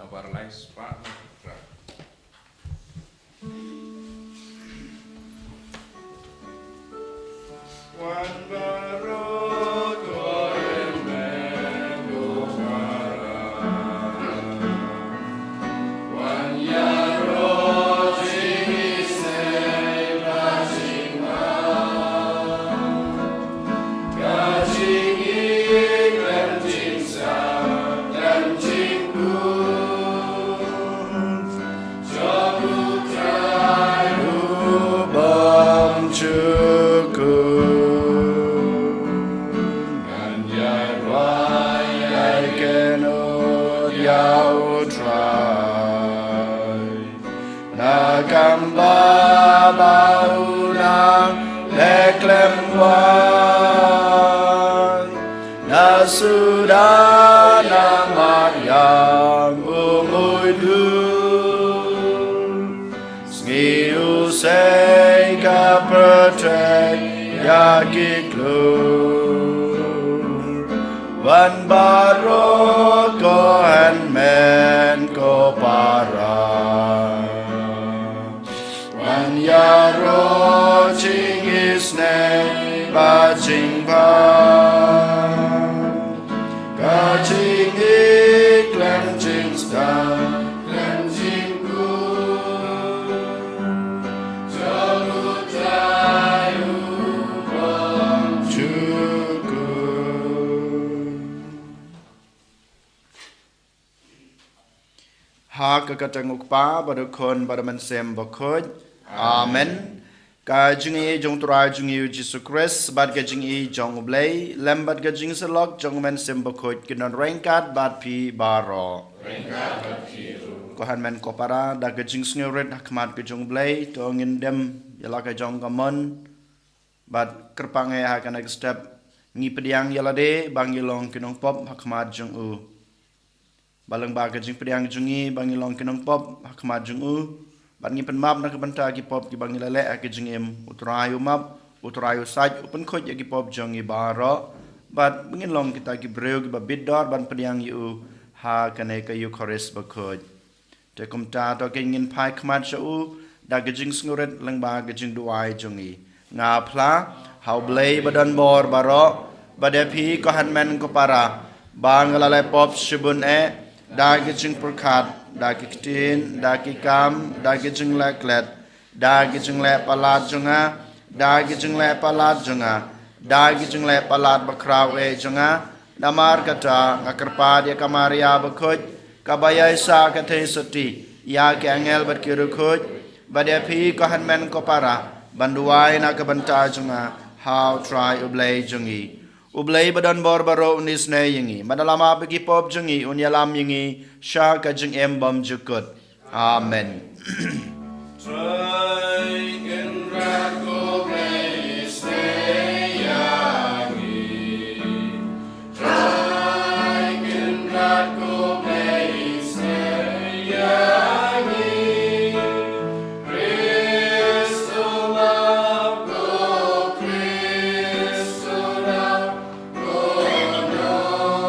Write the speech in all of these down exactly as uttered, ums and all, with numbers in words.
Paralyzed pa na. Wan baroh ko hynmen ko para. Wan ïaroh jingisynei bad jingpang. Ka jingïeit khlem jingstad khlem jingkut. Jong U Trai U bymjukut. Ngan ïa duwai ïa kynnoh ïa U Trai. Na kam ba ba u nang leh khlem wai. Na suda na Mariam u mudui. Sngi u sei ka pyrthei ïa ki klur. Wan baroh ko hynmen ko para. Wan ïaroh jingisynei bad jingpang. Ka jingïeit khlem jingstad khlem jingkut. Jong U Trai U bymjukut. Ha ka kyrteng U Kpa bad U Khun bad U Mynsiem Bakhuid. Amen. Ka jingïeit jong U Trai jong ngi U Jisu Khrist bad ka jingïeit jong U Blei lem bad ka jingsyllok jong U Mynsiem Bakhuid kin don ryngkat bad phi baroh. Ryngkat bad phi ruh. Ko hynmen ko para, da ka jingsngewrit ha khmat ka jong U Blei, to ngin dem ïa la ka jong ka mon bad kyrpang eh ha kane ka step, ngi pdiang ïa lade ba ngi long ki nongpop ha khmat jong U. Ba lyngba ka jingpdiang jong ngi ba ngi long ki nongpop ha khmat jong U, bad ngi pynmap na ka bynta ki pop kiba ngi la leh ha ka jingim. U Trai u map, U Trai u said, u pynkhuid ïa ki pop jong ngi baroh, bad ba ngin long kita ki briew kiba bit dor ban pdiang ïa U ha kane ka Eukharist bakhuid. Te kumta to ngin phai khmat sha U da ka jingsngewrit lyngba ka jingduwai jong ngi. Nga phla ha U Blei ba don bor baroh, bad ïa phi ko hynmen ko para, ba nga la leh pop shibun eh, da ki jingpyrkhat, da ki ktien, da ki kam, da ki jingleh klet, da ki jingleh palat jong nga, da ki jingleh palat jong nga, da ki jingleh palat bakhraw eh jong nga. Namar kata nga kyrpad ïa ka Maria bakhuid, kaba ïaisah ka theisotti ïa ki angel bad ki riewkhuid, bad ïa phi ko hynmen ko para, ban duwai na ka bynta jong nga ha U Trai U Blei jong ngi. U Blei ba don bor baroh un isynei ïa ngi, bad un ïalam ba ki pop jong ngi, un ïalam ïa ngi sha ka jingim bymjukut. Amen. Trai Kynrad ko Blei isynei ïa ngi. Trai Kynrad ko Blei isynei ïa ngi. Khrist u map, ko Khrist u rap, ko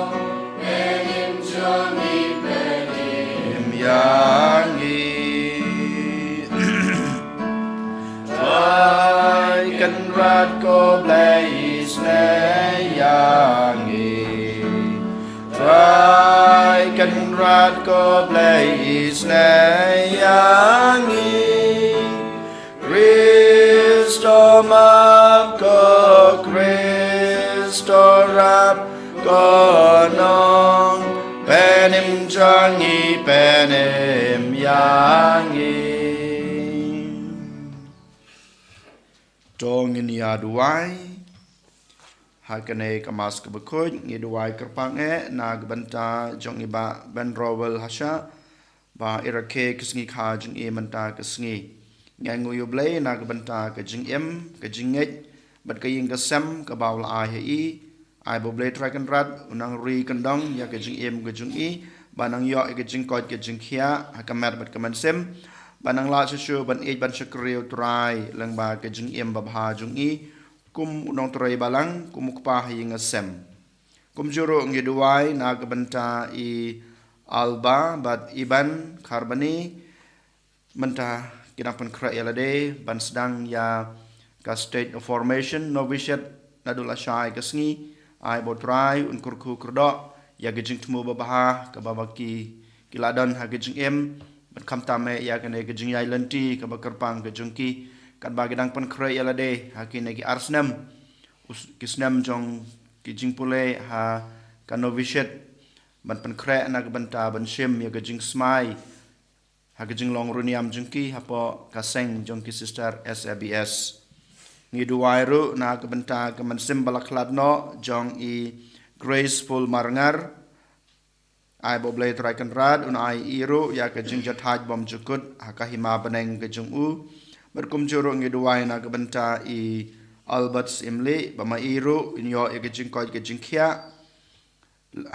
Nongpynim jong ngi, pynim ïa ngi. Trai Kynrad ko Blei isynei ïa ngi. Trai Kynrad ko Blei isynei ïa ngi. Khrist u map, ko Khrist u rap, ko Nongpynim jong ngi, pynim ïa ngi. To ngin ïa duwai ha kane ka Mass kaba khuid, ngi duwai kyrpang eh na ka bynta jong i Bah Ben Rowell Hasha, ba i rakhe ka sngi kha jong i mynta ka sngi. Ngi ainguh ïa U Blei na ka bynta ka jingim, ka jingngeit, bad ka ïing ka sem kaba u la ai ha i. Ai ba U Blei Trai Kynrad un nang ri kyndong ïa ka jingim ka jong i, ba nang ïoh ïa ka jingkoit ka jingkhiah ha ka met bad ka mynsiem, ba nang lah shuh shuh ban ïeit ban shakri ïa U Trai lyngba ka jingim babha jong i, kum u nongtrei balang, kum u kpa ha ïing ha sem. Kumjuh ruh ngi duwai na ka bynta i, Alba bad Iban Kharbani mynta ki dang pynkhreh ïa lade ban sdang ïa ka stage of formation novitiate naduh lashai ka sngi. Ai ba U Trai un kyrkhu kyrdoh ïa ka jingthmu babha kaba ba ki ki la don ha ka jingim bad khamtam eh ïa kane ka jingïaid lynti kaba kyrpang ka jong ki katba ki dang pynkhreh ïa lade ha kine ki ar snem, ki snem jong ki jingpule ha ka novitiate ban pynkhreh na ka bynta ban shim ïa ka jingsmai ha ka jinglong runiam jong ki hapoh ka seng jong ki sister S A B S. Ngi duwai ruh na ka bynta ka mynsiem ba la khlad noh jong i Graceful Marngar. Ai ba U Blei Trai Kynrad un ai i ruh ïa ka jingjahthait bymjukut ha ka hima bneng ka jong u. Bad kumjuh ruh ngi duwai na ka bynta i Albert Syiemlieh ba ma i ruh in ïoh ïa ka jingkoit ka jingkhiah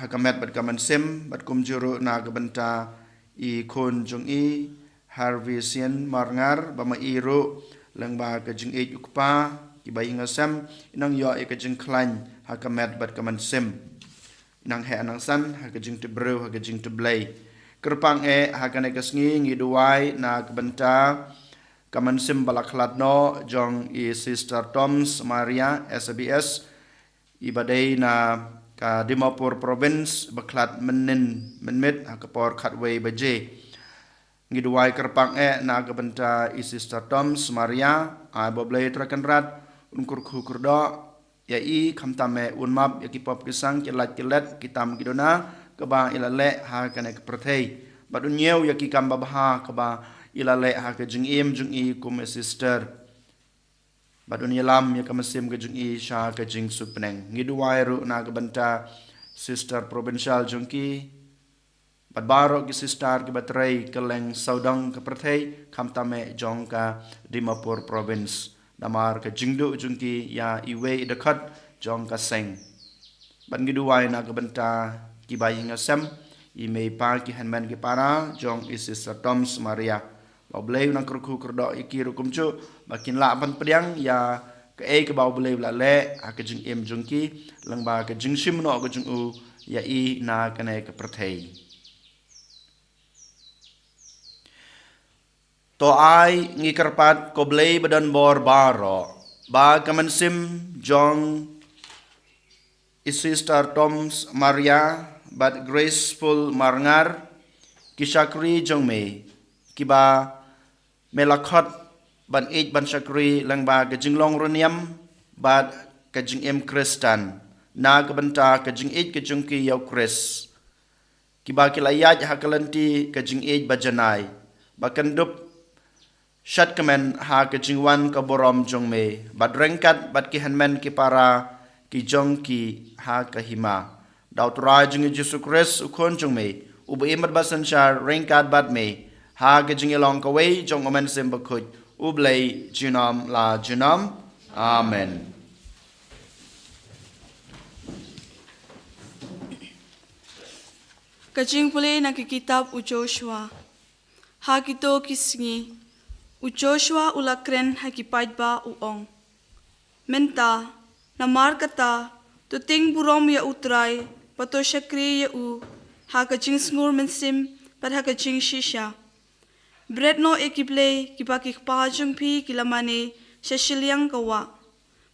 ha ka met bad ka mynsiem, bad kumjuh ruh na ka bynta i khun jong i Harvey Syiemlieh Marngar ba ma i ruh lyngba ka jingïeit u kpa kiba ïing sem i nang ïoh ïa ka jingkhlaiñ ha ka met bad ka mynsiem. Nang heh nang san ha ka jingtip briew ha ka jingtip Blei. Kyrpang eh ha kane ka sngi ngi duwai na ka bynta ka mynsiem ba la khlad noh jong i Sister Toms Maria S A B S i ba dei na ka Dimapur Province ba khlad mynnin mynmiet ha ka por khatwei baje. Ngi duwai kyrpang eh na ka bynta i Sister Toms Maria, ai ba U Blei Trai Kynrad un kyrkhu kyrdoh ïa i, khamtam eh un map ïa ki pop ki sang, ki lait ki let, ki tam ki duna kaba i la leh ha kane ka pyrthei. Bad un ñiew ïa ki kam babha kaba i la leh ha ka jingim jong i kum i sister. Bad un ïalam ïa ka mynsiem ka jong i sha ka jingsuk bneng. Ngi duwai ruh na ka bynta sister provincial jong ki bad baroh ki sister kiba trei kylleng sawdong ka pyrthei, khamtam eh jong ka Dimapur Province. Namar ka jingduh jong ki ïa iwei i dkhot jong ka seng. Bad ngi duwai na ka bynta kiba ïing sem, i mei pa, ki hynmen ki para jong i Sister Toms Maria. Ba U Blei u nang kyrkhu kyrdoh ïa ki ruh kumjuh ba kin lah ban pdiang ïa kaei kaba U Blei u la leh ha ka jingim jong ki lyngba ka jingshim noh ka jong u ïa i na kane ka pyrthei. To ai ngi kyrpad, ko Blei ba don bor baroh, ba ka mynsiem jong i Sister Toms Maria bad Graceful Marngar, ki shakri jong me, kiba me la khot ban ïeit ban shakri lyngba ka jinglong runiam bad ka jingim Khristan na ka bynta ka jingïeit ka jong ki ïa U Khrist. Kiba ki la ïaid ha ka lynti ka jingïeit ba janai, ba kyndup shatkmen ha ka jingwan ka burom jong me, bad ryngkat bad ki hynmen ki para ki jong ki ha ka hima. Da U Trai jong ngi Jisu Khrist, U Khun jong me, uba im bad synshar ryngkat bad me ha ka jingïalong kawei jong U Mynsiem Bakhuid, U Blei junom la junom. Amen. Ka jingpule na ka kitab u Joshua. Ha kito ki sngi, u Joshua u la kren ha ki paidbah, u ong: Mynta, namar kata, to tieng burom ïa U Trai, bad to shakri ïa u ha ka jingsngur mynsiem bad ha ka jingshisha. Bret noh ïa ki blei kiba ki kpa jong phi ki la mane sha shiliang ka wah,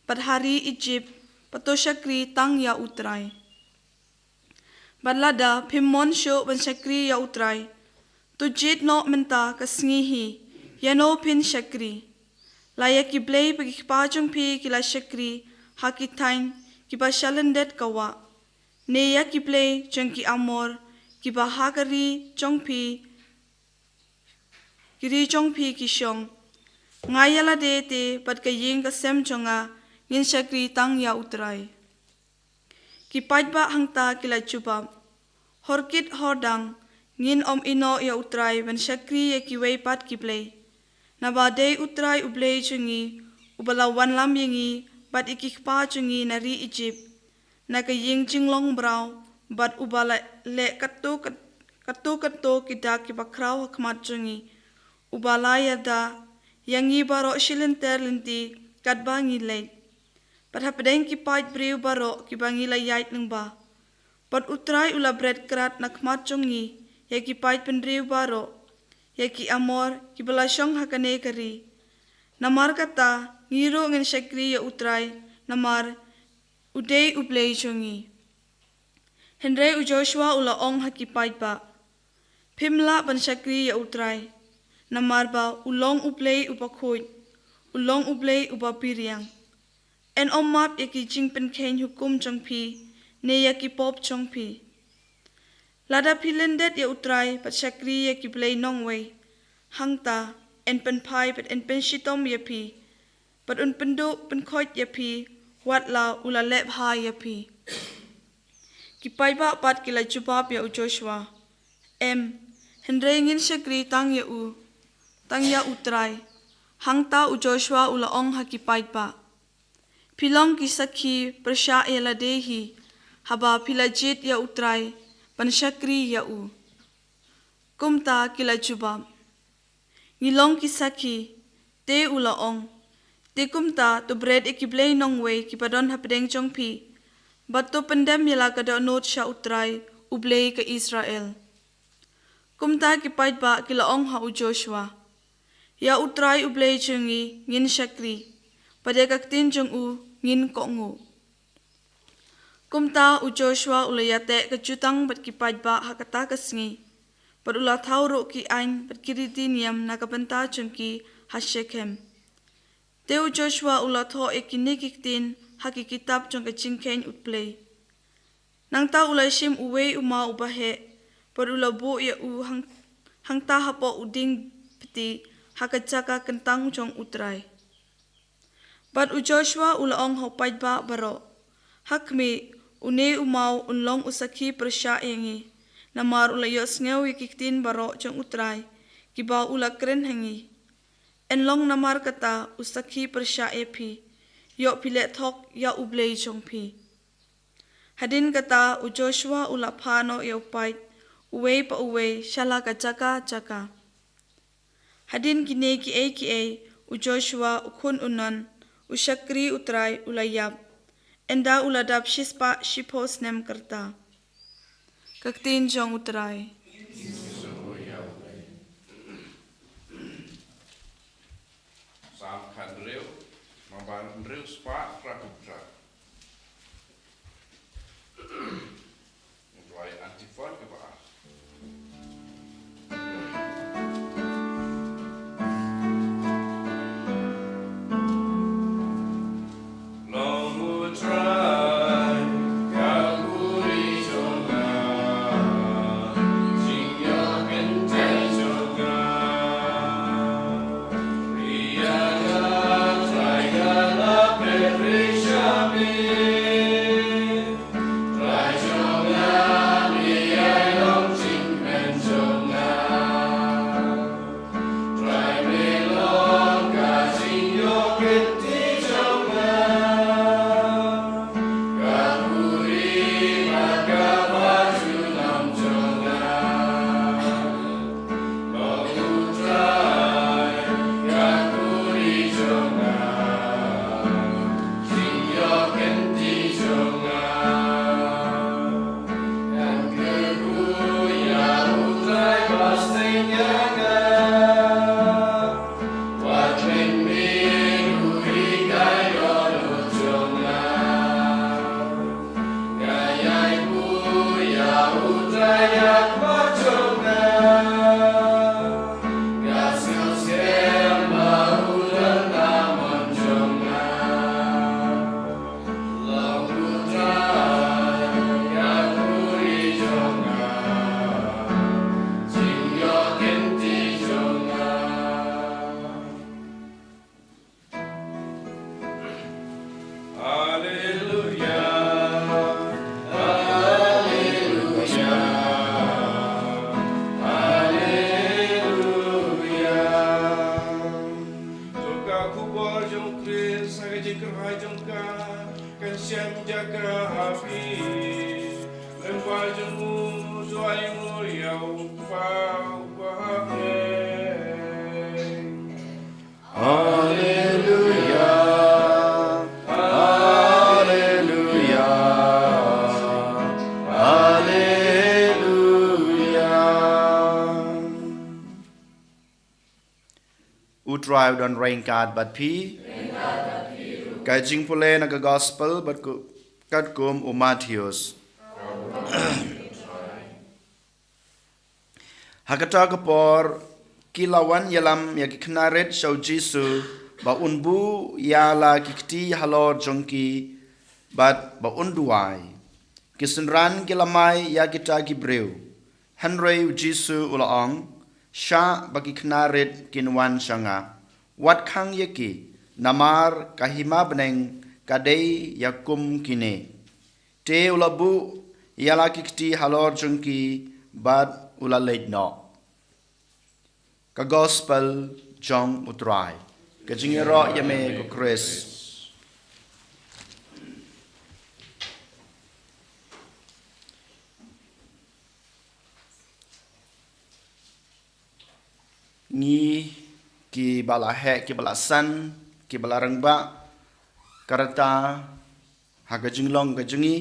bad ha ri Ijipt, bad to shakri tang ïa U Trai. Bad lada phim mon shuh ban shakri ïa U Trai, to jied noh mynta ka sngi hi ïano phin shakri: la ïa ki blei ba ki kpa jong phi ki la shakri ha ki thaiñ kiba sha lyndet ka wah, ne ïa ki blei jong ki Amor kiba ha ka ri jong phi, ki ri jong phi ki shong. Nga ïa lade te bad ka ïing ka sem jong nga, ngin shakri tang ïa U Trai. Ki paidbah hangta ki la jubab: Horkit hordang, ngin ym ïehnoh ïa U Trai ban shakri ïa kiwei pat ki blei. Naba dei U Trai U Blei jong ngi, uba la wanlam ïa ngi bad ïa ki kpa jong ngi na ri Ijipt, na ka ïing jinglong braw, bad uba la leh katto kat-, katto katto ki dak kiba khraw ha khmat jong ngi, uba la ïada ïa ngi baroh shi lynter lynti katba ngi leit, bad hapdeng ki paid briew baroh kiba ngi la ïaid lyngba. Bad U Trai u la bret krad na khmat jong ngi ïa ki paid bynriew baroh, ïa ki Amor kiba la shong ha kane ka ri. Namar kata, ngi ruh ngin shakri ïa U Trai, namar u dei U Blei jong ngi. Hynrei u Joshua u la ong ha ki paidbah, phim lah ban shakri ïa U Trai, namar ba u long U Blei uba khuid, u long U Blei uba pyrshang. Yn ym map ïa ki jingpynkheiñ hukum jong phi, ne ïa ki pop jong phi. Lada phi lyndet ïa U Trai bad shakri ïa ki blei nongwei, hangta yn pynphai bad yn pynshitom ïa phi, bad un pynduh pynkhoit ïa phi, wat la u la leh bha ïa phi. Ki paidbah pat ki la jubab ïa u Joshua, em, hynrei ngin shakri tang ïa u, tang ïa U Trai. Hangta u Joshua u la ong ha ki paidbah, phi long ki sakhi pyrshah ïa lade hi, haba phi la jied ïa U Trai ban shakri ïa u. Kumta ki la jubab, ngi long ki sakhi. Te u la ong, te kumta to bret ïa ki blei nongwei kiba don hapdeng jong phi, bad to pyndem ïa la ka dohnud sha U Trai, U Blei ka Israel. Kumta ki paidbah ki la ong ha u Joshua, ïa U Trai U Blei jong ngi ngin shakri, bad ïa ka ktien jong u ngin kohnguh. Kumta u Joshua u la ïateh ka jutang bad ki paidbah ha kata ka sngi, bad u la thaw ruh ki aiñ bad ki riti niam na ka bynta jong ki ha Shekhem. Te u Joshua u la thoh ïa kine ki ktien ha ki kitab jong ka jingkheiñ U Blei. Nangta u la shim uwei u maw uba heh, bad u la buh ïa u hang, hangta hapoh u dieng pyrthei, ha ka jaka kyntang jong U Trai. Bad u Joshua u la ong ha u paidbah baroh, ha khmih, une u maw un long u sakhi pyrshah ïa ngi, namar u la ïohsngew ïa ki ktien baroh jong U Trai, kiba u la kren ha ngi. Yn long namar kata u sakhi pyrshah ïa phi, ïoh phi leh thok ïa U Blei jong phi. Hadien kata u Joshua u la phah noh ïa u paid, uwei pa uwei sha la ka jaka jaka. Hadien kine kiei kiei u Joshua u khun u Nun, u shakri U Trai u la ïap, ynda u la dap shispah shiphew snem ka rta. Ka ktien jong U Trai. Salm khathynriew, nambar hynriew spah phra phew phra. Duwai antiphon kaba ar. Long U Trai, ka buhrieh jong nga, jingïoh kynthei jong nga. Ïa nga Trai nga la pyrshah ïa me. Trai jong nga, me ïai long jingkmen jong nga. Trai me long ka jingïoh kynthei jong nga. Ka buhrieh bad ka bajunom jong nga. Long U Trai, ka buhrieh jong nga. Jingïoh kynthei jong nga. Ngan kyrkhu ïa U Trai ba seng ïa nga. Wat lyngngoh u hikai dohnud jong nga. Nga ïai buh ïa U Trai ïa ka khmat jong nga. Nga sngewsih ba u don ha mon jong nga. Long U Trai, ka buhrieh jong nga, jingïoh kynthei jong nga. Haleluya, haleluya, haleluya. To ka khubor jong U Khrist ha ka jingkyrhai jong ka kan shem jaka ha phi. Lyngba jong u, to ainguh ïa U Kpa uba ha bneng. Haleluya, haleluya, haleluya. Trai u don ryngkat bad phi. Ka jingpule na ka gospel bad ku, katkum u Mathaios. Ha kata ka por, ki la wan ïalam ïa ki khynnah rit sha u Jisu, ba un buh ïa la ki kti halor jong ki, bad ba un duwai. Ki synran ki la mai ïa kita ki briew. Hynrei u Jisu u la ong, shah ba ki khynnah rit kin wan sha nga. Wat khang ïa ki, namar ka hima bneng ka dei ïa kum kine. Te u la buh ïa la ki kti halor jong ki, bad u la leit noh. Ka gospel jong u Trai. Ka jingïaroh ïa me ko Khrist. Ngi ki ba la heh, ki ba la san, ki ba la rangbah, ka rta ha ka jinglong ka jong ngi.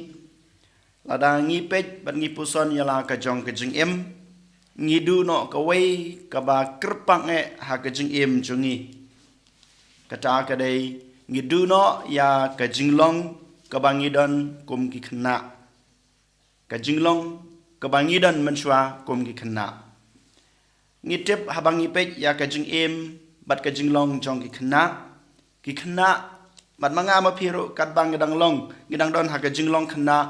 Lada ngi peit bad ngi puson ïa la ka jong ka jingim, ngi duh noh kawei kaba kyrpang eh ha ka jingim jong ngi. Kata ka dei, ngi duh noh ïa ka jinglong kaba ngi don kum ki khynnah. Ka jinglong kaba ngi don mynshuwa kum ki khynnah. Ngi tip haba ngi peit ïa ka jingim bad ka jinglong jong ki khynnah. Ki khynnah, bad ma nga ma phi ruh katba ngi dang long, ngi dang don ha ka jinglong khynnah,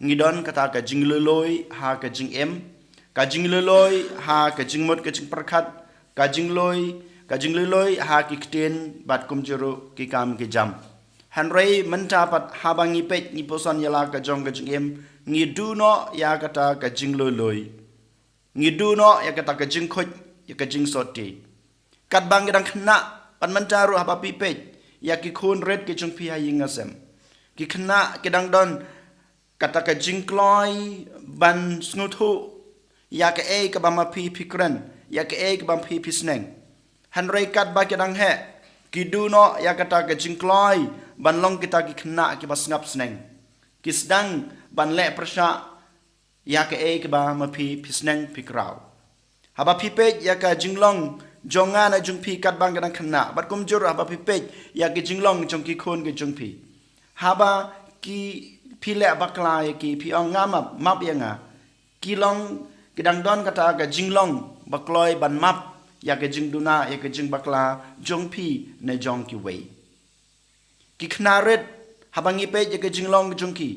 ngi don kata ka jingluilui ha ka jingim. Ka jingluilui ha ka jingmut ka jingpyrkhat, ka jinglui, ka jingluilui ha ki ktien bad kumjuh ruh ki kam ki jam. Hynrei mynta pat haba ngi peit ngi puson ïa la ka jong ka jingim, ngi duh noh ïa kata ka jingluilui. Ngi duh noh ïa kata ka jingkhuid, ïa ka jingsotti. Katba ngi dang khynnah, bad mynta ruh haba phi peit ïa ki khun rit ki jong phi ha ïing ha sem, ki khynnah ki dang don kata ka jingkloi ban sngewthuh ïa kaei kaba ma phi phi kren, ïa kaei kaba ma phi phi sneng. Hynrei katba ki dang heh, ki duh noh ïa kata ka jingkloi ban long kita ki khynnah kiba sngap sneng. Ki sdang ban leh pyrshah ïa kaei kaba ma phi phi sneng phi kraw. Haba phi peit ïa ka jinglong jong nga ne jong phi katba ngi dang khynnah, bad kumjuh haba phi peit ïa ka jinglong jong ki khun ki jong phi. Haba ki, phi leh bakla ïa ki, phi ong nga map, map ïa nga. Ki long, ki dang don kata ka jinglong ba kloi ban map ïa ka jingduna, ïa ka jingbakla jong phi ne jong kiwei. Ki khynnah rit, haba ngi peit ïa ka jinglong jong ki,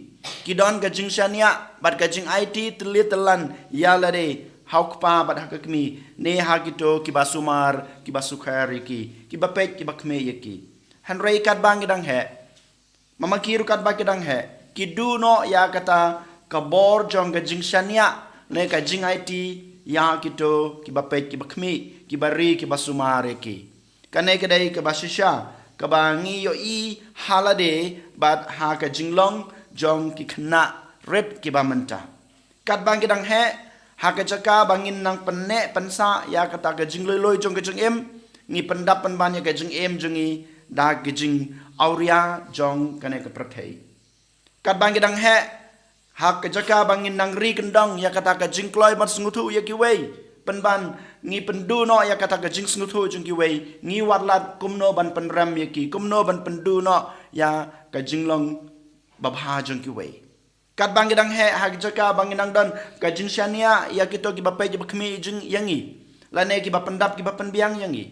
ki don ka jingshaniah bad ka jingaiti tylli tyllan ïa lade ha u kpa bad ha ka kmie, ne ha kito kiba sumar, kiba sukher ïa ki, kiba peit, kiba khmih ïa ki. Hynrei katba ngi dang heh, ma ma ki ruh katba ki dang heh, ki duh noh ïa kata ka bor jong ka jingshaniah ne ka jingaiti ïa kito kiba peit, kiba khmih, kiba ri, kiba sumar ïa ki. Kane ka dei kaba shisha kaba ngi ïohi ha lade bad ha ka jinglong jong ki khynnah rit kiba mynta. Katba ngi dang heh, ha ka jaka ba ngin nang pynneh pynsah ïa kata ka jingluilui jong ka jingim, ngi pyndap pynban ïa ka jingim jong ngi da ka jingawria jong kane ka pyrthei. Katba ngi dang heh, ha ka jaka ba ngin nang ri kyndong ïa kata ka jingkloi ban sngewthuh ïa kiwei, pynban ngi pynduh noh ïa kata ka jingsngewthuh jong kiwei, ngi wad lad kumno ban pynrem ïa ki, kumno ban pynduh noh ïa ka jinglong babha jong kiwei. Katba ngi dang heh, ha ka jaka ba ngin nang don ka jingshaniah ïa kito kiba peit, kiba khmih jong, ïa ngi, lane kiba pyndap, kiba pynbiang ïa ngi,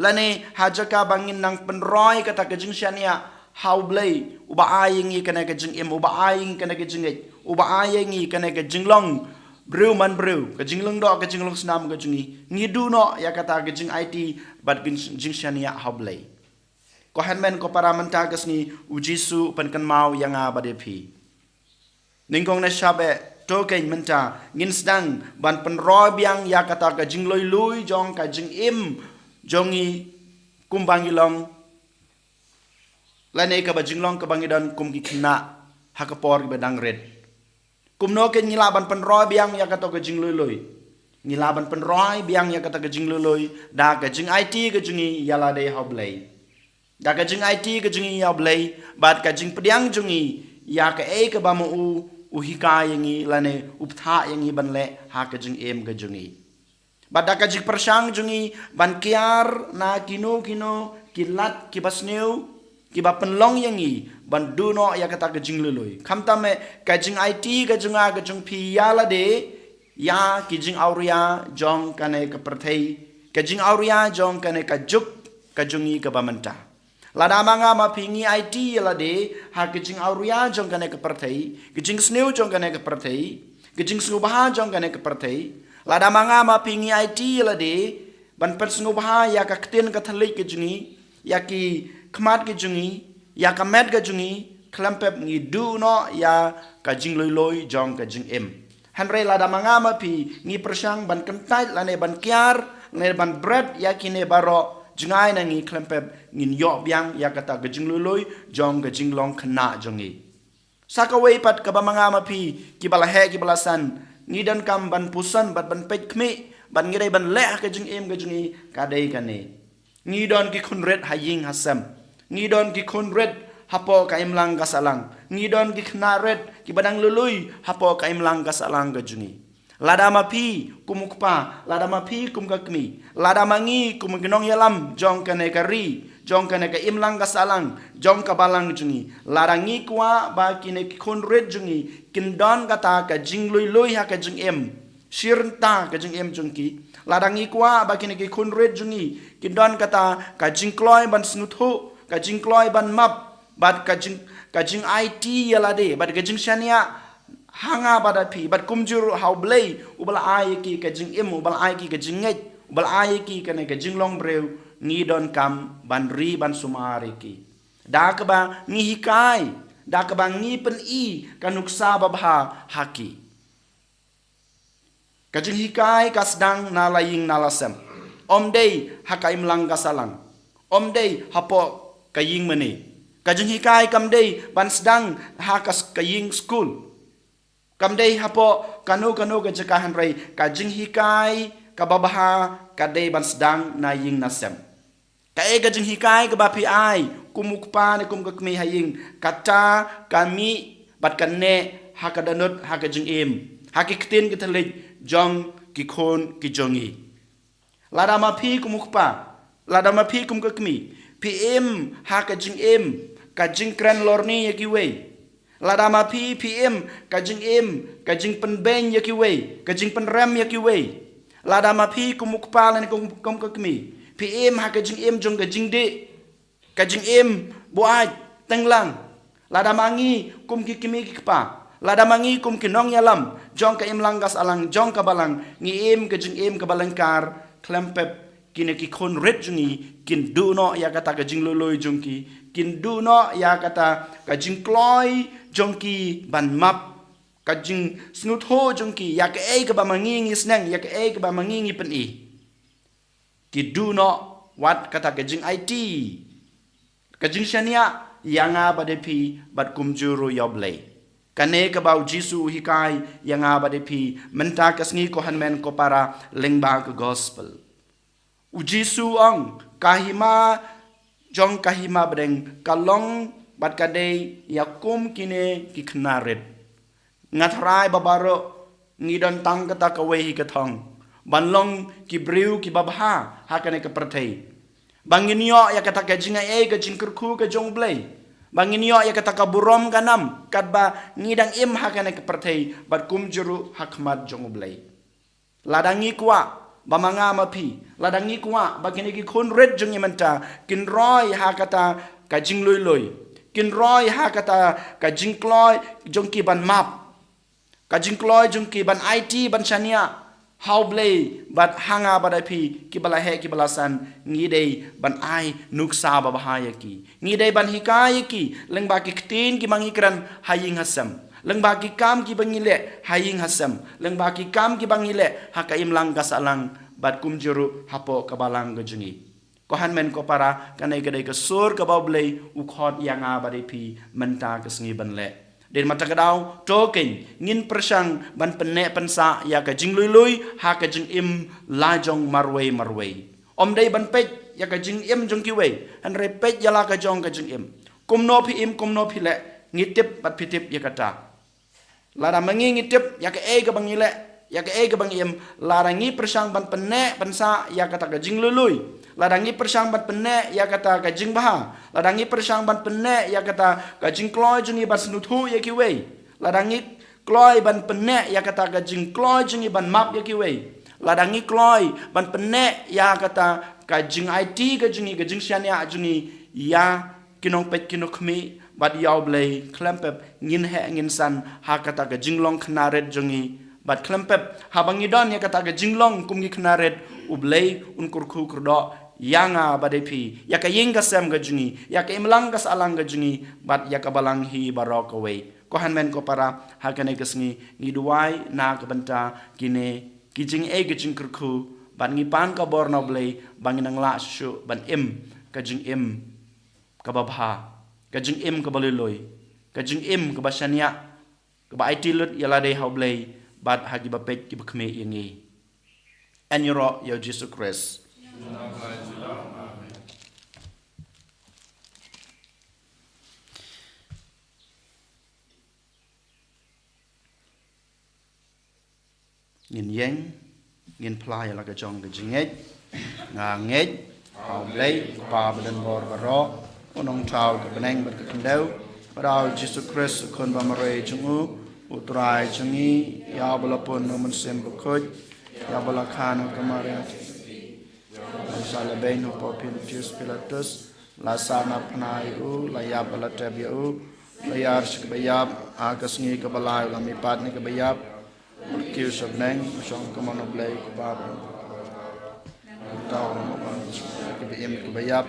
lane ha jaka ba ngin nang pynroi kata ka jingshaniah ha U Blei, uba ai ïa ngi kane ka jingim, uba ai ïa ngi kane ka jingngeit, uba ai ïa ngi kane ka jinglong briew man briew, ka jinglong doh, ka jinglong snam ka jong ngi, ngi duh noh ïa kata ka jingaiti bad ka jingshaniah ha U Blei. Ko hynmen ko para, mynta ka sngi U Jisu u pynkynmaw ïa nga bad ïa phi. Nyngkong ne sha beh, to keiñ mynta ngin sdang ban pynroi biang ïa kata ka jingluilui jong ka jingim jong ngi kumba ngi long, lane kaba jinglong kaba ngi don kum ki khynnah ha ka por kiba dang rit. Kumno keiñ ngi lah ban pynroi biang ïa kata ka jingluilui? Ngi lah ban pynroi biang ïa kata ka jingluilui da ka jingaiti ka jong ngi ïa lade ha U Blei. Da ka jingaiti ka jong ngi ïa U Blei, bad ka jingpdiang jong ngi ïa kaei kaba ma u u hikai ïa ngi lane u bthah ïa ngi ban leh ha ka jingim ka jong ngi. Bad da ka jingpyrshang jong ngi ban kiar na kino kino ki lad kiba sniew, kiba pynlong ïa ngi ban duh noh ïa kata ka jinglui lui. Khamtam eh ka jingaiti ka jong nga ka jong phi ïa lade ïa ki jingawria jong kane ka pyrthei, ka jingawria jong kane ka juk ka jong ngi kaba mynta. Lada ma nga ma phi ngi aiti ïa lade ha ka jingawria jong kane ka pyrthei, ka jingsniew jong kane ka pyrthei, ka jingsngewbha jong kane ka pyrthei. Lada ma nga ma phi ngi aiti ïa lade ban pynsngewbha ïa ka ktien ka thylliej ka jong ngi, ïa ki khmat ka jong ngi, ïa ka met ka jong ngi, khlem pep ngi duh noh ïa ka jinglui lui jong ka jingim. Hynrei lada ma nga ma phi ngi pyrshang ban kyntait lane ban kiar lane ban bret ïa kine baroh, jngai na ngi khlem pep ngin ïoh biang ïa kata ka jinglui lui jong ka jinglong khynnah jong ngi. Sa kawei pat kaba ma nga ma phi kiba la heh kiba la san, ngi donkam ban puson bad ban peit khmih bad ngi dei ban leh ha ka jingim ka jong ngi ka dei kane. Ngi don ki khun rit ha ïing ha sem. Ngi don ki khun rit hapoh ka imlang ka sahlang. Ngi don ki khynnah rit kiba dang lui lui hapoh ka imlang ka sahlang ka jong ngi. Lada ma phi kum u kpa, lada ma phi kum ka kmie, lada ma ngi kum ki nongïalam jong kane ka ri, jong kane ka imlang ka sahlang, jong ka balang jong ngi, lada ngi kwah ba kine ki khun rit jong ngi kin don kata ka jinglui lui ha ka jingim, shirynta ka jingim jong ki. Lada ngi kwah ba kine ki khun rit jong ngi kin don kata ka jingkloi ban sngewthuh, ka jingkloi ban map, bad ka jing, ka jingaiti ïa lade, bad ka jingshaniah ha nga bad ha phi, bad kumjuh ruh ha U Blei uba la ai ïa ki ka jingim, uba la ai ïa ki ka jingngeit, uba la ai ïa ki kane ka jinglong briew, ngi donkam ban ri ban sumar ïa ki. Da kaba ngi hikai, da kaba ngi pyni ka nuksa babha ha ki. Ka jinghikai ka sdang na la ïing na la sem. Ym dei ha ka imlang ka sahlang. Ym dei hapoh ka ïing mane. Ka jinghikai kam dei ban sdang ha ka s-, ka ïing skul. Kam dei hapoh kano kano ka jaka, hynrei ka jinghikai kaba bha ka dei ban sdang na ïing na sem. Kaei ka jinghikai kaba phi ai kum u kpa ne kum ka kmie ha ïing, kata ka mih bad ka neh ha ka dohnud ha ka jingim, ha ki ktien ki thylliej jong ki khun ki jong ngi. Lada ma phi kum u kpa, lada ma phi kum ka kmie, phi im ha ka jingim ka jingkren lorni ïa kiwei. Lada ma phi phi im ka jingim ka jingpynbeiñ ïa kiwei, ka jingpynrem ïa kiwei. Lada ma phi kum u kpa lane kum, kum ka kmie, phi im ha ka jingim jong ka jingdih, ka jingim buaid teng lang. Lada ma ngi kum ki kmie ki kpa, lada ma ngi kum ki nongïalam jong ka imlang ka sahlang, jong ka balang, ngi im ka jingim kaba lyngkar, khlem pep kine ki khun rit jong ngi kin duh noh ïa kata ka jinglui lui jong ki, kin duh noh ïa kata ka jingkloi jong ki ban map, ka jingsngewthuh jong ki ïa kaei kaba ma ngi ngi sneng, ïa kaei kaba ma ngi ngi pyni. Ki duh noh wat kata ka jingaiti, ka jingshaniah ïa nga bad ïa phi, bad kumjuh ruh ïa U Blei. Kane kaba U Jisu u hikai ïa nga bad ïa phi mynta ka sngi, ko hynmen ko para lyngba ka gospel. U Jisu u ong, ka hima jong ka hima bneng ka long bad ka dei ïa kum kine ki khynnah rit. Nga tharai ba baroh ngi don tang kata kawei hi ka thong, ban long ki briew kiba bha ha kane ka pyrthei. Ba ngin ïoh ïa kata ka jingai ka jingkyrkhu ka jong U Blei. Ba ngin ïoh ïa kata ka burom ka nam katba ngi dang im ha kane ka pyrthei bad kumjuh ruh ha khmat jong U Blei. Lada ngi kwah ba ma nga ma phi, lada ngi kwah ba kine ki khun rit jong ngi mynta kin roi ha kata ka jinglui lui, kin roi ha kata ka jingkloi jong ki ban map, ka jingkloi jong ki ban aiti ban shaniah ha U Blei bad ha nga bad ha phi kiba la heh kiba la san, ngi dei ban ai nuksa babha ïa ki. Ngi dei ban hikai ïa ki lyngba ki ktien kiba ngi kren ha ïing ha sem, lyngba ki kam kiba ngi leh ha ïing ha sem, lyngba ki kam kiba ngi leh ha ka imlang ka sahlang, bad kumjuh ruh hapoh ka balang ka jong ngi. Ko hynmen ko para, kane ka dei ka sur kaba U Blei u khot ïa nga bad ïa phi mynta ka sngi ban leh. Dei mynta ka daw, to keiñ ngin pyrshang ban pynneh pynsah ïa ka jinglui lui ha ka jingim la jong marwei marwei. Ym dei ban peit ïa ka jingim jong kiwei, hynrei peit ïa la ka jong ka jingim. Kumno phi im, kumno phi leh, ngi tip bad phi tip ïa kata. Lada ma ngi ngi tip ïa kaei kaba ngi leh, ïa kaei kaba ngi im, lada ngi pyrshang ban pynneh pynsah ïa kata ka jinglului, lada ngi pyrshang ban pynneh ïa kata ka jingbha, lada ngi pyrshang ban pynneh ïa kata ka jingkloi jong ngi ban sngewthuh ïa kiwei, lada ngi kloi ban pynneh ïa kata ka jingkloi jong ngi ban map ïa kiwei, lada ngi kloi ban pynneh ïa kata ka jingaiti ka jong ngi, ka jingshaniah jong ngi ïa ki nongpeit ki nongkhmih, bad ïa U Blei, khlem pep ngin heh ngin san ha kata ka jinglong khynnah rit jong ngi, bad khlem pep haba ngi don ïa kata ka jinglong kum ki khynnah rit, U Blei un kyrkhu kyrdoh ïa nga bad ïa phi, ïa ka ïing ka sem ka jong ngi, ïa ka imlang ka sahlang ka jong ngi, bad ïa ka balang hi baroh kawei. Ko hynmen ko para, ha kane ka sngi ngi duwai na ka bynta kine ki jingeh ki jingkyrkhu, bad ngi pan ka bor na U Blei ba ngin nang lah shuh ban im ka jingim kaba bha, ka jingim kaba lui lui, ka jingim kaba shaniah, kaba aiti lut ïa lade ha U Blei bad ha kiba peit kiba khmih ïa ngi. Yn ïaroh ïa U Jisu Khrist. Ngin ïeng, ngin phla ïa la ka jong ka jingngeit. Nga ngeit ha U Blei, U Kpa badonbor baroh, U Nongthaw ka bneng bad ka khyndew, bad ha U Jisu Khrist, U Khun bamarwei jong u, U Trai jong ngi, ïa uba la pun na U Mynsiem Bakhuid, ïa uba la kha na ka Maria, la sa la beiñ ha u Pontius Pilatus, la sah na pnai u, la ïap bad la tep ïa u, la ïar sha kaba ïap, ha ka sngi kaba lai u la mihpat na kaba ïap, u la kiew sha bneng, u shong ha ka mon U Blei U Kpa. U thaw ha ka mon kiba im kiba ïap.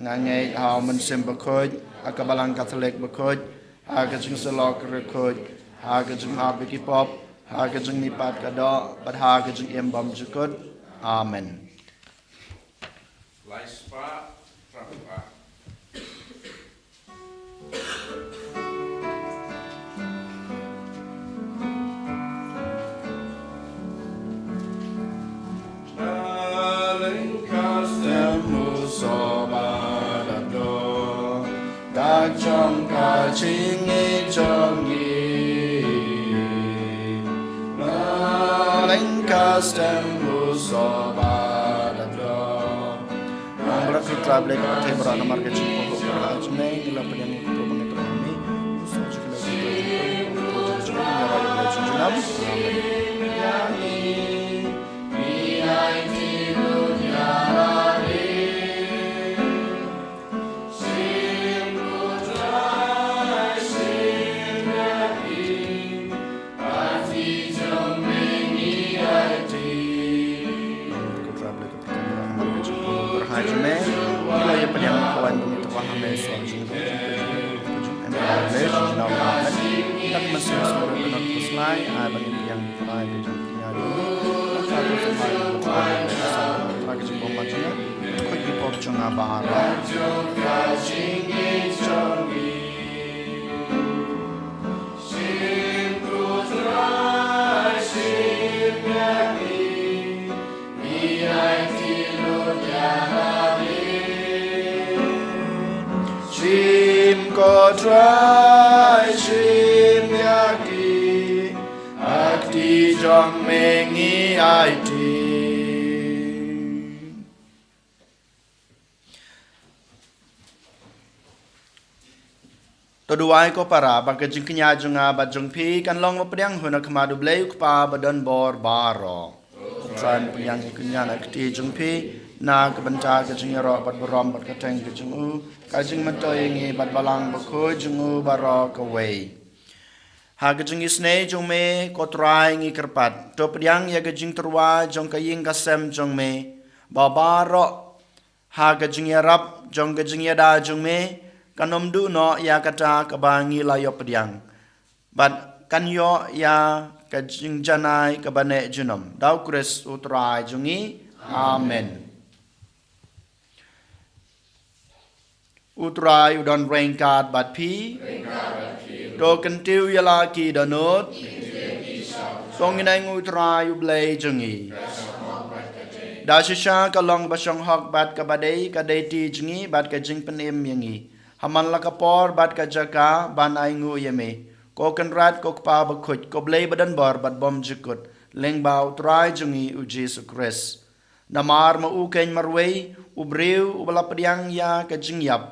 Nga ngeit ha U Mynsiem Bakhuid, ha ka Balang Katholik bakhuid, ha ka jingsyllok bakhuid, ha ka jinghap ïa ki pop, ha ka jingmihpat ka doh, bad ha ka jingim bymjukut. Amen. Lai spah, phra phra. Dak jong ka jingngeit jong ngi. Leng ka stem u soba da do. Nang bra kru tra Blei ka pyrthei bra namar ka jingpynkup bra jong ngi la pdiang ngi ko bang ngi. Sa jong ngi la jong ngi. Amen. Shim ko Trai, shim ïa ki, ha kti jong me ngi aiti. To duwai ko para, ba ka jingkñia jong nga bad jong phi kan long ba pdiang hun ha khmat U Blei U Kpa badonbor baroh. Trai, pdiang ïa ka kñia na kti jong phi, na ka bynta ka jingïaroh bad burom bad ka kyrteng ka jong u, ka jingmyntoi ïa ngi bad Balang Bakhuid jong u baroh kawei. Ha ka jingisynei jong me ko Trai ngi kyrpad, to pdiang ïa ka jingtyrwa jong ka ïing ka sem jong me, ba baroh ha ka jingïarap jong ka jingïada jong me, kan ym duh noh ïa kata kaba ngi la ïoh pdiang, bad kan ïoh ïa ka jingjanai kaba neh junom. Da U Khrist U Trai jong ngi. Amen. U Trai u don ryngkat bad phi. To kyntiew ïa la ki dohnud. To ngin ïeng ha U Trai U Blei jong ngi. Da shisha ka long ba shong hok bad kaba dei ka dei ti jong ngi bad ka jingpynim ïa ngi, ha man la ka por bad ka jaka ban ainguh ïa me, ko Kynrad, ko Kpa Bakhuid, ko Blei badonbor bad bymjukut. lyngba u Trai jong ngi u Jisu Khrist. Namar ma u keiñ marwei u briew uba la pdiang ïa ka jingïap,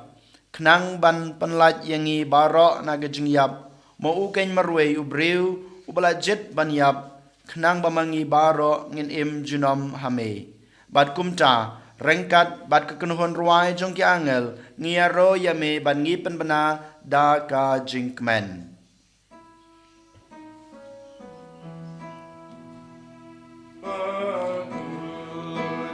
khnang ban pynlait ïa ngi baroh na ka jingïap, ma u keiñ marwei u briew uba la jied ban ïap, khnang ba ma ngi baroh ngin im junom ha me. Bad kumta, ryngkat bad ka kynhun rwai jong ki angel, ngi ïaroh ïa me bad ngi pynbna da ka jingkmen.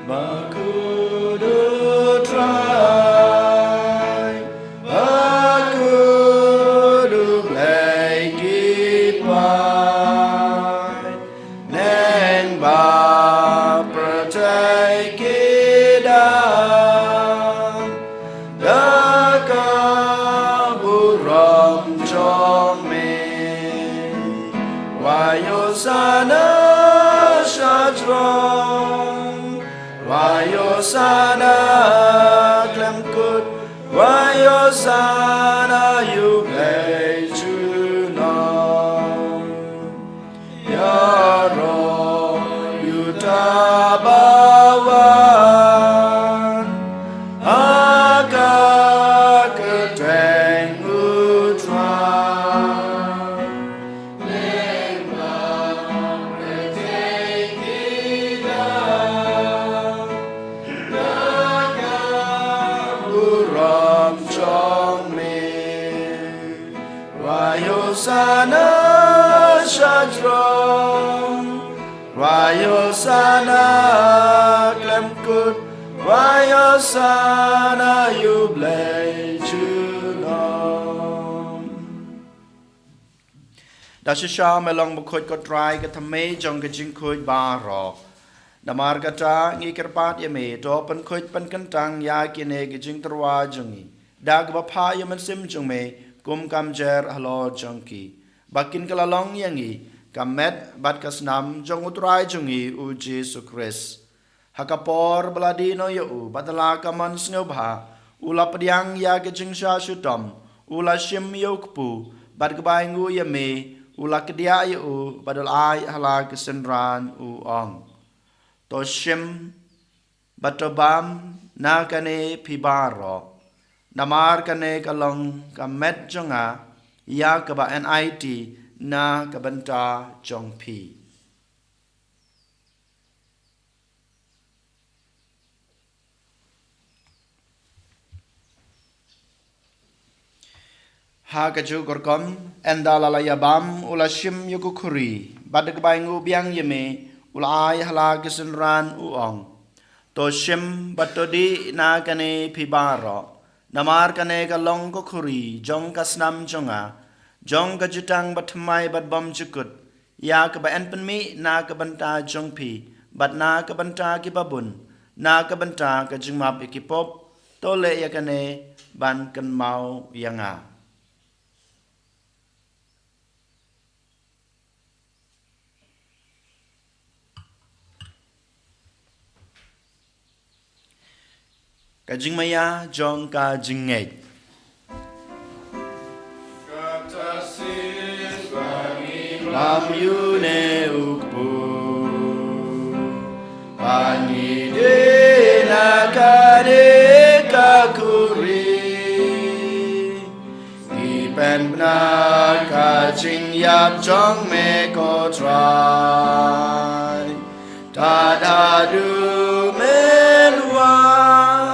Bakut u Trai, bakut u Blei ki paid, neng ba pyrthei ki dang da ka burom jong me. Wai Hosana sha jrong, wai Hosana khlem kut, wai Hosana ïa u Blei junom. Ïaroh ïa uta ba wan ha ka kyrteng u Trai. Burom jong me. Wai Hosana sha jrong, wai Hosana khlem kut, wai Hosana ïa u Blei junom. Da shisha me long bakhuid ko Trai, ka thymmei jong ka jingkhuid baroh. Namar kata ngi kyrpad ïa me, to pynkhuid pynkyntang ïa kine ki jingtyrwa jong ngi da kaba phah ïa u Mynsiem jong me, kum ka mjer halor jong ki, ba kin kylla long ïa ngi ka met bad ka snam jong u Trai jong ngi u Jisu Khrist. Ha ka por ba la die noh ïa u bad ha la ka mon sngewbha, u la pdiang ïa ka jingshah shitom, u la shim ïa u kpu, bad kaba ainguh ïa me, u la kdiah ïa u bad u la ai ha la ka synran, u ong: To shim bad to bam na kane phi baroh, namar kane ka long ka met jong nga, ïa kaba yn aiti na ka bynta jong phi. Ha kajuh ka rukom, ynda la la ïabam, u la shim ïa ka khuri, bad da kaba ainguh biang ïa me, u la ai ha la ka synran, u ong: To shim bad to dih na kane phi baroh, namar kane ka long ka khuri jong ka snam jong nga, jong ka jutang bathymmai bad bymjukut, ïa kaba yn pynmih na ka bynta jong phi bad na ka bynta kiba bun, na ka bynta ka jingmap ïa ki pop. To leh ïa kane ban kynmaw ïa nga. Ka jingmaïa jong ka jingngeit. Bam ïa une u kpu, ba ngi dih na kane ka khuri. Ngi pynbna ka jingïap jong me ko Trai, tad haduh men wan.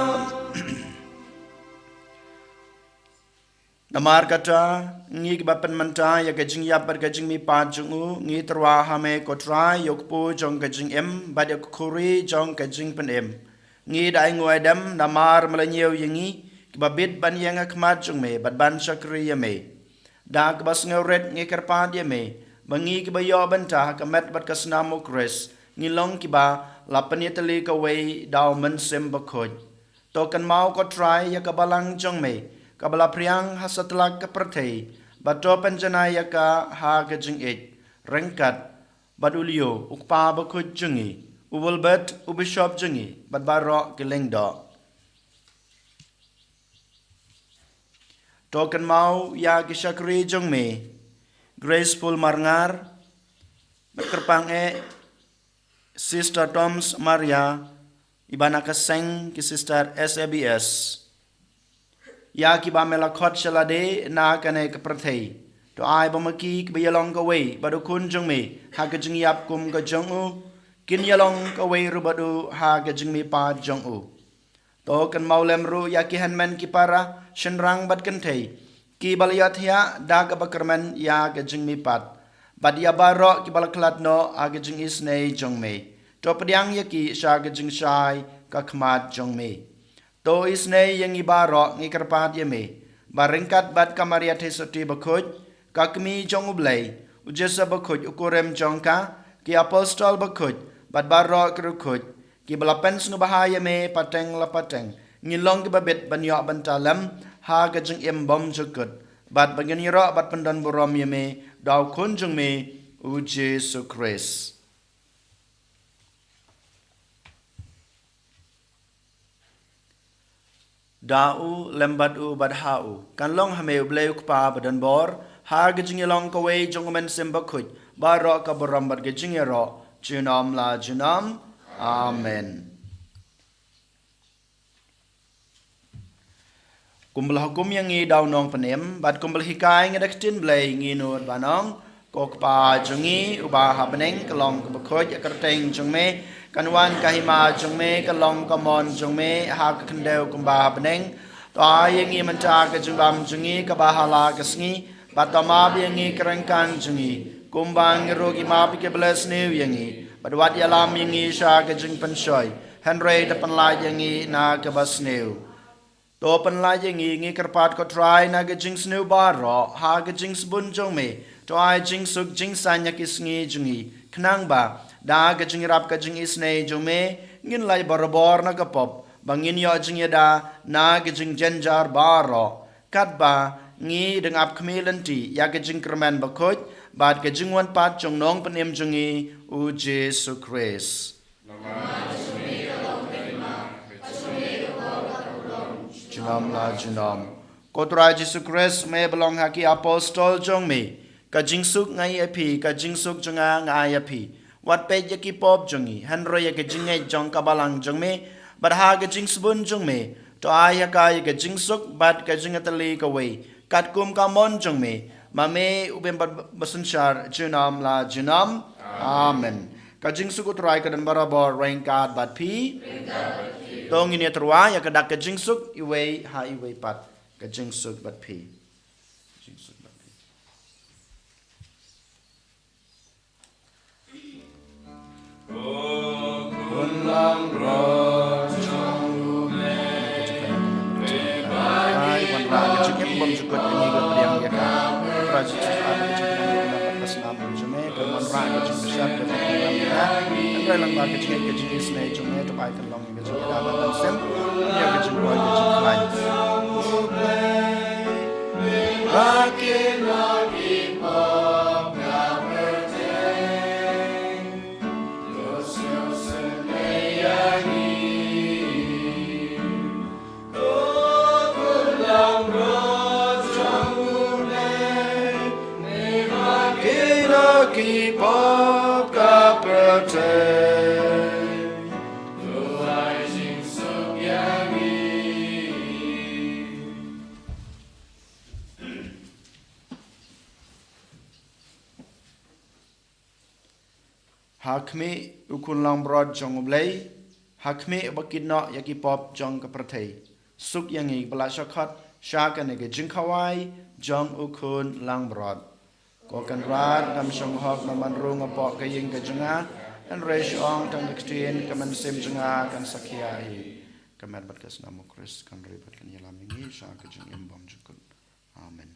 Namar kata, ngi kiba pynmynta ïa ka jingïap bad ka jingmihpat jong u, ngi tyrwa ha me ko Trai, ïa u kpu jong ka jingim bad ïa ka khuri jong ka jingpynim. Ngi da ainguh aidem namar me la ñiew ïa ngi kiba bit ban ïeng ha khmat jong me bad ban shakri ïa me. Da kaba sngewrit ngi kyrpad ïa me, ba ngi kiba ïoh bynta ha ka met bad ka snam u Khrist, ngi long kiba la pynïatylli kawei da u Mynsiem Bakhuid. To kynmaw ko Trai ïa ka balang jong me, kaba la phriang ha satlak ka pyrthei, bad to pynjanai ïa ka ha ka jingïeit, ryngkat bad u Leo, u kpa bakhuid jong ngi, u Wilbert, u bishop jong ngi, bad baroh ki lyngdoh. To kynmaw ïa ki shakri jong me, Graceful Marngar, bad kyrpang eh, Sister Toms Maria, iba na ka seng ki Sister S A B S. Ïa kiba me la khot sha lade na kane ka pyrthei, to ai ba ma ki kiba ïalong kawei bad u Khun jong me ha ka jingïap kum ka jong u, kin ïalong kawei ruh bad u ha ka jingmihpat jong u. To kynmaw lem ruh ïa ki hynmen ki para, shynrang bad kynthei, kiba la ïohthiah da kaba kyrmen ïa ka jingmihpat, bad ïa baroh kiba la khlad noh ha ka jingisynei jong me. To pdiang ïa ki sha ka jingshai ka khmat jong me. To isynei ïa ngi baroh, ngi kyrpad ïa me, ba ryngkat bad ka Maria Theisotti bakhuid, ka Kmie jong U Blei, U Joseph bakhuid u kurim jong ka, ki apostol bakhuid, bad baroh ki riewkhuid kiba la pynsngewbha ïa me pateng la pateng, ngin long kiba bit ban ïoh bynta lem ha ka jingim bymjukut, bad ba ngin ïaroh bad pyndonburom ïa me da u Khun jong me, U Jisu Khrist. Da u, lem bad u, bad ha u, kan long ha me U Blei U Kpa badonbor, ha ka jingïalong kawei jong U Mynsiem Bakhuid, baroh ka burom bad ka jingïaroh, junom la junom. Amen. Kumba la hukum ïa ngi da u Nongpynim, bad kumba la hikai ngi da ka ktien Blei, ngi nud ban ong: Ko Kpa jong ngi uba ha bneng, ka long kaba khuid ïa ka kyrteng jong me, kan wan ka hima jong me, kan long ka mon jong me ha ka khyndew kumba ha bneng. To ai ïa ngi mynta ka jingbam jong ngi kaba ha la ka sngi, bad to map ïa ngi ki ryngkang jong ngi, kumba ngi ruh ngi map ïa kiba la sniew ïa ngi, bad wat ïalam ïa ngi sha ka jingpynshoi, hynrei to pynlait ïa ngi na kaba sniew. To pynlait ïa ngi, ngi kyrpad ko Trai, na ka jingsniew baroh, ha ka jingsbun jong me, to ai jingsuk jingsaiñ ha ki sngi jong ngi, khnang ba da ka jingïarap ka jingisynei jong me, ngin lait barabor na ka pop, ba ngin ïoh jingïada na ka jingjynjar baroh, katba ngi dang ap khmih lynti ïa ka jingkyrmen bakhuid bad ka jingwan pat jong u Nongpynim jong ngi, U Jisu Khrist. Junom la junom. Ko Trai Jisu Khrist, me ba la ong ha ki apostol jong me: Ka jingsuk nga ai ïa phi, ka jingsuk jong nga nga ai ïa phi. Wat peit ïa ki pop jong ngi, hynrei ïa ka jingngeit jong ka balang jong me, bad ha ka jingsbun jong me, to ai ha ka ïa ka jingsuk bad ka jingïatylli kawei, katkum ka mon jong me, ma me u bym bad basynshar junom la junom. Amen. Ka jingsuk u Trai ka don barabor ryngkat bad phi. To ngin ïa tyrwa ïa ka dak ka jingsuk iwei ha iwei pat. Ka jingsuk bad phi. Jingsuk bad phi. Khun langbrot jong U Blei, ai wanrah ka jingim bymjukut ïa ngi, ka pdiang ïa ka. Trai Jisu, ai ka jingpdiang ïa ka, ka snam jong me, ka wanrah ka jingkyrshan, ka jingpdiang ïa ka. Hynrei lyngba ka jingngeit ka jingisynei jong me, to ai kan long ïa ka jingïada ban sim ïa ka jingkoit ka jingkhlaiñ. Ki pop ka pyrthei. Ha khmih u Khun langbrot jong U Blei, ha khmih uba kit noh ïa ki pop jong ka pyrthei, suk ïa ngi ba la shah khot sha kane ka jingkhawai jong u Khun langbrot. Ko Kynrad, ngam shong hok namar ruh nga pop ka ïing ka jong nga, hynrei shu ong tang ka ktien, ka mynsiem jong nga kan sakhia hi. Ka met bad ka snam u Khrist kan ri bad kan ïalam ïa ngi sha ka jingim bymjukut. Amen.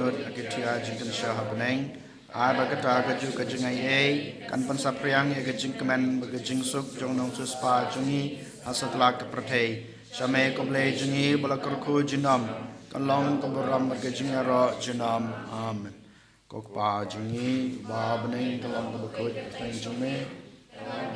nud ha ki jingkynshew ha bneng. Ai ba kata ka juh ka jingaiei kan pynsaphriang ïa ka jingkmen bad ka jingsuk jong u nongsiewspah jong ngi ha satlak ka pyrthei. Sha me ko Blei jong ngi, ba la kyrkhu junom, kan long ka burom bad ka jingïaroh junom. Amen. Ko Kpa jong ngi uba ha bneng, ka long kaba khuid ka kyrteng jong me. Amen.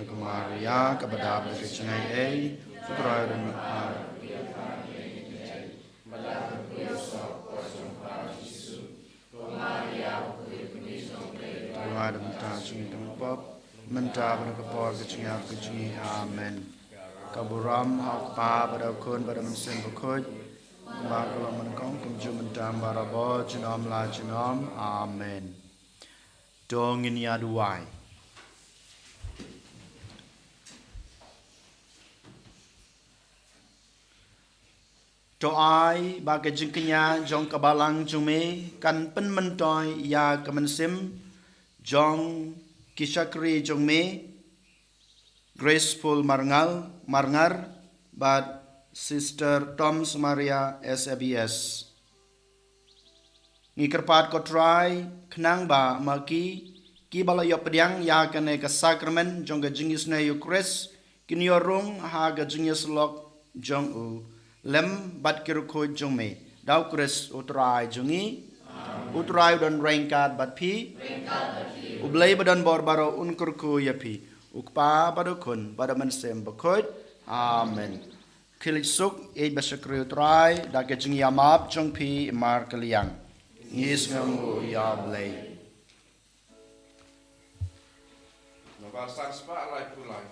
Ko Maria kaba dap da ka jingaiei, U Trai u don bad pha. Trai da mynta jong ngi ki nongpop, mynta bad ha ka por ka jingïap ka jong ngi. Amen. Ka burom ha U Kpa bad ha U Khun bad ha U Mynsiem Bakhuid, kumba ka long mynnyngkong, kumjuh mynta, barabor, junom la junom. Amen. To ngin ïa duwai. To ai ba ka jingkñia jong ka balang jong me kan pynmyntoi ïa ka mynsiem jong ki shakri jong me, Graceful Marngar, Marngar, bad Sister Toms Maria S A B S. Ngi kyrpad ko Trai, khnang ba ma ki, kiba la ïoh pdiang ïa kane ka sakramen jong ka jingisynei Ïukharist, kin ïoh rung ha ka jingïasyllok jong u lem bad ki riewkhuid jong me. Da U Khrist U Trai jong ngi. U Trai u don ryngkat bad phi. U Blei ba don bor baroh un kyrkhu ïa phi, U Kpa bad U Khun bad U Mynsiem Bakhuid. Amen. Khie leit suk, ïeit bad shakri U Trai da ka jingïamap jong phi mar ka liang. Ngi sngewbha ïa U Blei. Nombar san spah laiphew lai.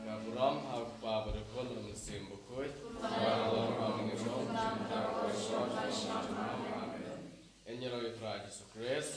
Ka burom ha U Kpa bad U Khun bad U Mynsiem Bakhuid. Amen. Ïa la U Trai Jisu Khrist.